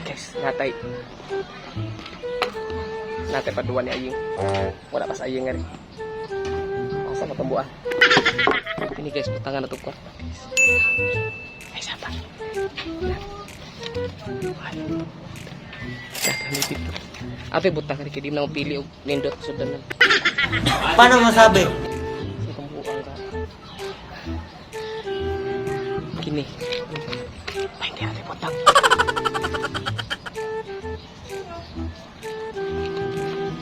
Guys, natay. Natay paduwa ni Aying. Wala pa sa Aying nga rin. Asa matumbuan? Ini guys, butangan na itong kwarta guys. Ay, sapa. One. Dito dito. Ate, butang ka di na pili og nindot sudanan. Paano masabi? Sa tumbuan ka. Kini. Ay, hindi natin butang.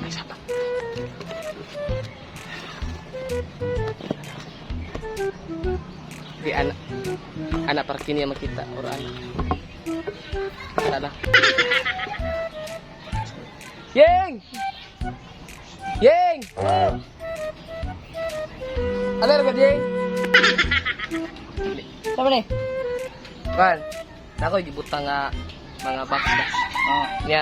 Ay, sapa. Di ana. Ana para kini ang makita or ana. Ana lang. Yeng! Yeng! Ano ra Yeng? Sabi ni? Kan. Nako gibutang nga mga box box. Oh. Nya.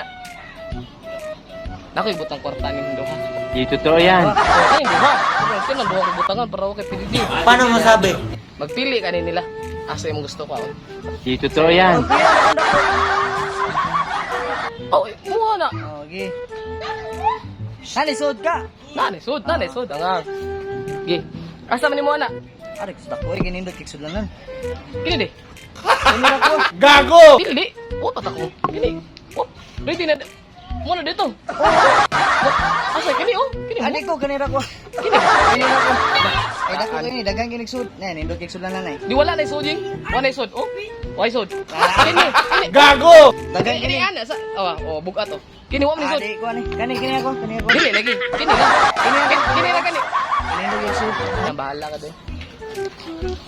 Nako ibutang kwarta ni duha. Di totoo yan. Ay, duha. Pero sino duha ko butangan para wa kay PDD. Paano masabi? Magpili kani nila. Asa imong gusto ko. Di totoo yan. Oh, muha na. Oh, gi. Nalisod ka. Nani sud, nani sud ang. Gi. Asa man nimo ana? Arik sa dako, ginindot kay sudlanan. Kini di. Kini ra ko. Gago! Dili. Oh, patak ko. Kini. Oh, ready na. Mo na dito. Asa kini oh? Kini. Adi ko kanira ko. Kini. Kanira ko. Ay dako kini daghang kinig sud. Na nindot kay sudlanan ay. Di wala na suding. Wala na sud. Oh. Why sud? Kini. Kini. Gago! Daghang Kini kini. ana sa oh, oh bugat oh. Kini wa man sud. Adi ko ani. Kani kini ako, kani ako. Dili lagi. Kini lang. Kini kini lang kani. Nindot kay sud. Ang bahala ka doy.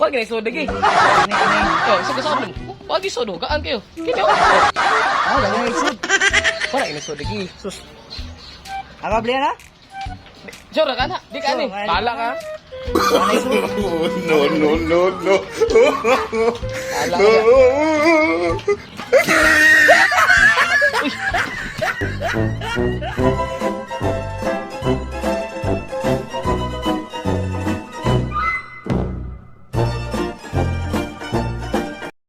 Wag kini sud lagi. Kini kini. Oh, sa gusto ko. Wag sud gaan kayo. Kini oh. Oh, daghang kay sud. Wala kini sud lagi. Sus. Ako bli na? Sure ka na. Di ka ani. Sure, ani. Bahala ka. Wala sud. No, no, no, no. Bahala ka. Uy.